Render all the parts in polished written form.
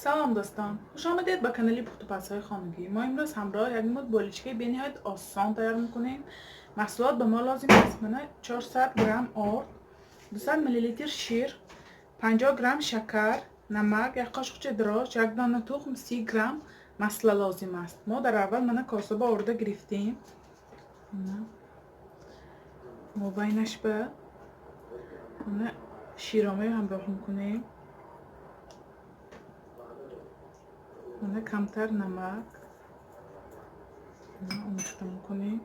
Салом дӯстон, хуш омадед ба канали пухтупазҳои хонагӣ. Мо имрӯз ҳамроҳ як намуд болишкаи бениҳоят осон тайёр мекунем. Маҳсулот ба мо лозим аст: мана 400 грамм орд, 200 миллилитр шир, 50 грамм шакар, намак, як қошуқча дрож, як дона тухм, 30 грамм масла лозим аст. Мо дар аввал мана косаба орда гирифтем. Мобайнаш ба мана широмаё ҳамроҳ мекунем. Мана камтар намак омехта мекунем.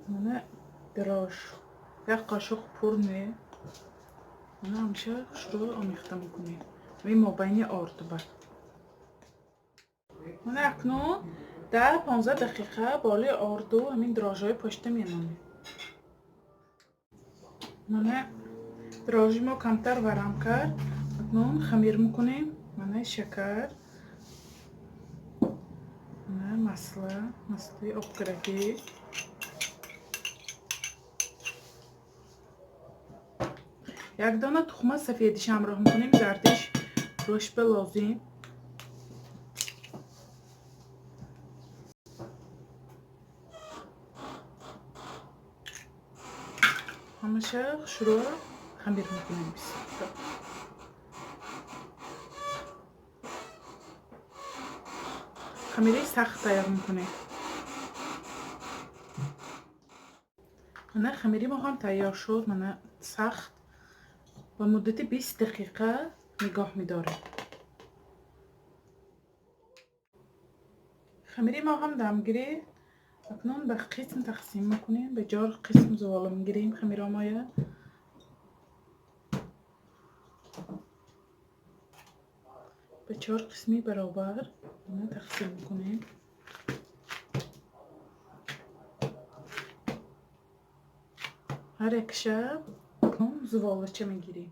Мана дрож як қошуқ пур не. Мана ҳамеша хушрӯ омехта мекунем. Ҳамин мобайни ордба. Мана акнун 10-15 дақиқа болои орду ҳамин дрожҳои пошта мемонем. Мана дрожи мо камтар варам кард. Акнун хамир мекунем. Мана шакар, мана масла, маслаи обкарагӣ. Як дона тухма сафедиш ҳамроҳ мекунем, зардиш рӯшба лозим. Ҳамаша хушрӯ хамир мекунем. Хамири сахт тайёр мекунем. Мана хамири мо ҳам тайёр шуд. Мана сахт ба муддати 20 дақиқа нигоҳ медорем. Хамири мо ҳам дам гирифт. Акнун ба қисм тақсим мекунем. Ба чор қисм зувола мегирем хамиромоя. Ба чор қисми баробар тақсим мекунем. Ҳар якша акнун зуволача мегирем.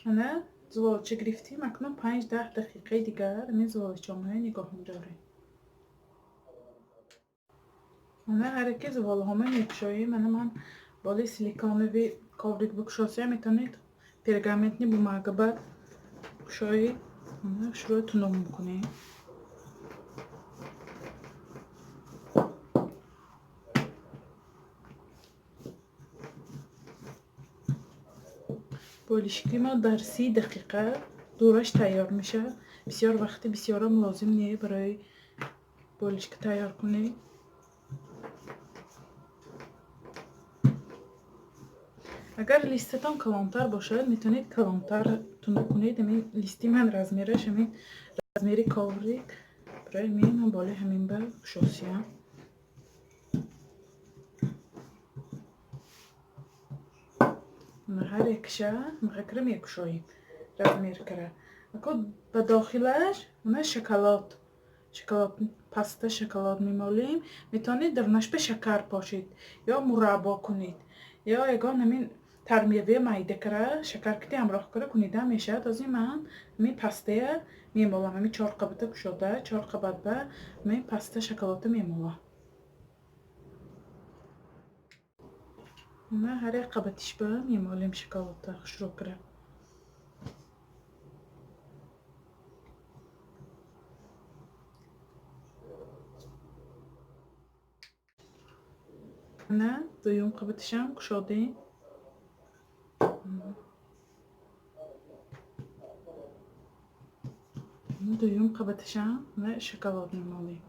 Мана зуволача гирифтем. Акнун 5-10 дақиқаи дигар ҳамин зуволачаҳоя нигоҳ медорем. Мана ҳар яке зуволаҳома мекушоем. Мана ман болои силиконови коврик бикушосия, метавонед пергаментни бумага ба кушоед. Мана шурӯъ тунук мекунем. Болишки мо дар 30 дақиқа дураш тайёр мешавад. Бисёр вақти бисёрам лозим не барои болишка тайёр кунед. Агар листатон калонтар бошад, метавонед калонтар тунук кунед. Ҳамин листи ман размераш ҳамин размери коврик. Барои ҳамин ман болои ҳамин ба кушосиям. Ҳар якша мағакра мекушоем размер кара. Ако ба дохилаш мана шоколад, шоколад паста шоколад мемолем. Метавонед дарунаш ба шакар пошед ё мураббо кунед ё ягон ҳамин тармеве майда кара шакар кити ҳамроҳ кара кунида мешавад. Ҳозир ман ҳамин пастая мемолам. Ҳамин чор қабата кушода, чор қабат ба ҳамин паста шоколада мемолам. Мана ҳар як қабатиш ба мемолем шоколадта хушрӯ кара. Мана дуюм қабатишам кушодем. Дуюм қабатишам мана шоколад мемолем.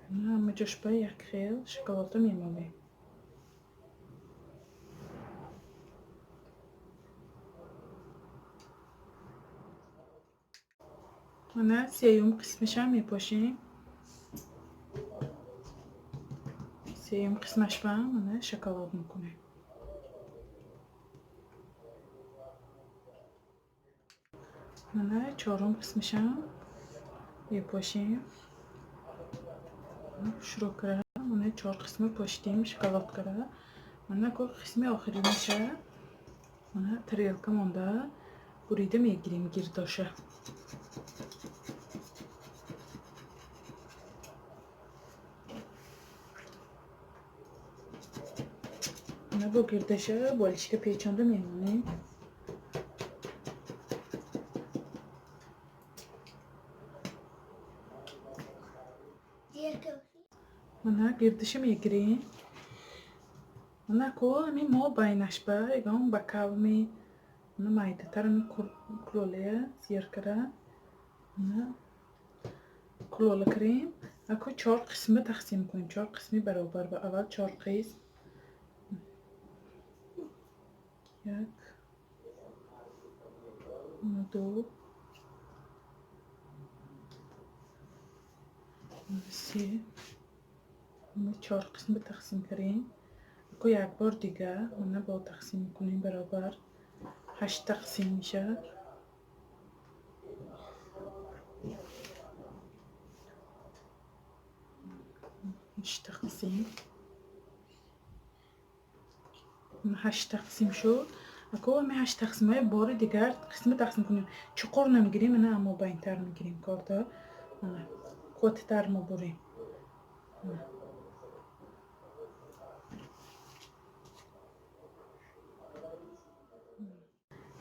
Ҳама ҷош ба як хел шоколадро мемолем. Мана сеюм қисмишам мепошем. Сеюм қисмашба мана шоколад мекунем. Мана чорум қисмишам мепошем. Хушрӯ кара. Мана чор қисми поштем шоколад кара. Мана ко қисми охириниша мана тарелка монда бурида мегирем гирдоша. Бо гирдаша болишка печонда мемонем. Мана гирдаша мегирем. Мана ко ами мо байнашба ягон ба кавми мана майдатар ами кулолая зер кара мана кулола кирем. Ако чор қисма тақсим кунем. Чор қисми баробар ба аввал чор қисм. Як, ду, се, чор қисма тақсим кардем. Ако як бор дига мана бо тақсим мекунем баробар 8 тақсим мешавад. 8 тақсим. 8 тақсим шуд. Ако ами 8 тақсимҳои бори дигар қисма тақсим кунем. Чуқур намегирем, мана аммо байнтар мегирем корда. Мана қувваттар мебурем.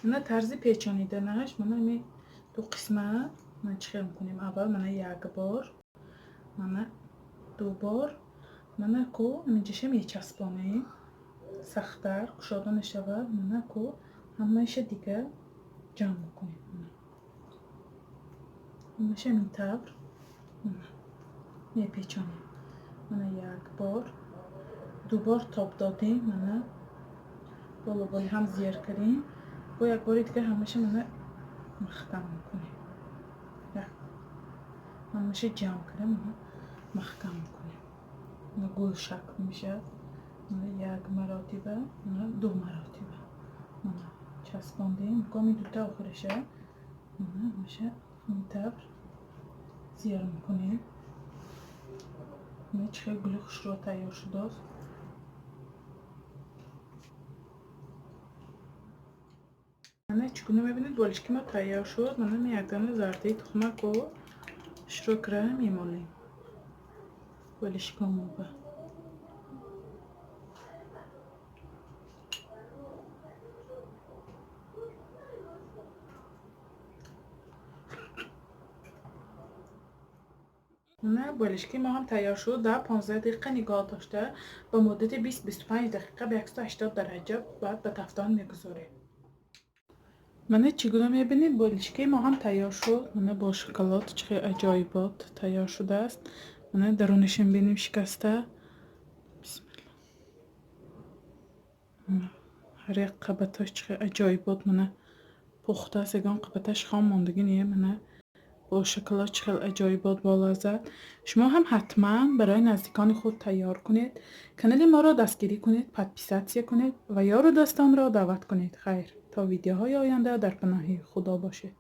Мана тарзи печониданаш, мана ами ду қисма мана чӣ хел мекунем. Аввал мана як бор, мана ду бор, мана ку аминҷаша мечаспонем. Сахттар кушода нашавад. Мана ку ҳамаиша дига ҷамъ мекунем. Ҳамаиша ҳамин тавр мепечонем. Мана як бор, ду бор тоб додем, мана боло боли ҳам зер кардем. Бо як бори дига ҳамаша мана маҳкам мекунем. Ҳамаша ҷамъ карда мана маҳкам мекунем. Мана гул шакл мешавад. Мана як маротиба, мана ду маротиба. Мана часпондем. Коми дута охираша. Мана ҳамаша ин тавр зер мекунем. Мана чӣ хел гули хушрӯ тайёр шудааст. Мана чӣ гуна мебинед, болишки мо тайёр шуд. Мана ми якдона зардаи тухмаку хушрӯ кира мемолем. Болишкомоба. Мана болишки мо ҳам тайёр шуд. Дар 15 дақиқа нигоҳ дошта ба муддати 20-25 дақиқа ба 180 дараҷа баъд ба тафтон мегузорем. Мана чӣ гуна мебинед, болишки мо ҳам тайёр шуд. Мана бо шоколад чӣ хел аҷоибот тайёр шудааст. Мана дарунашам бинем шикаста. Бисмилла. Ҳар як қабаташ чӣ хел аҷоибот мана пухтааст. Ягон қабаташ хом мондагӣ не. Мана бо шоколад чӣ хел аҷоибот болаззат. Шумо ҳам ҳатман барои наздикони худ тайёр кунед. Канали моро дастгирӣ кунед, подписатсия кунед ва ёру дӯстонро даъват кунед. Хайр, то видеоҳои оянда дар паноҳи Худо бошед.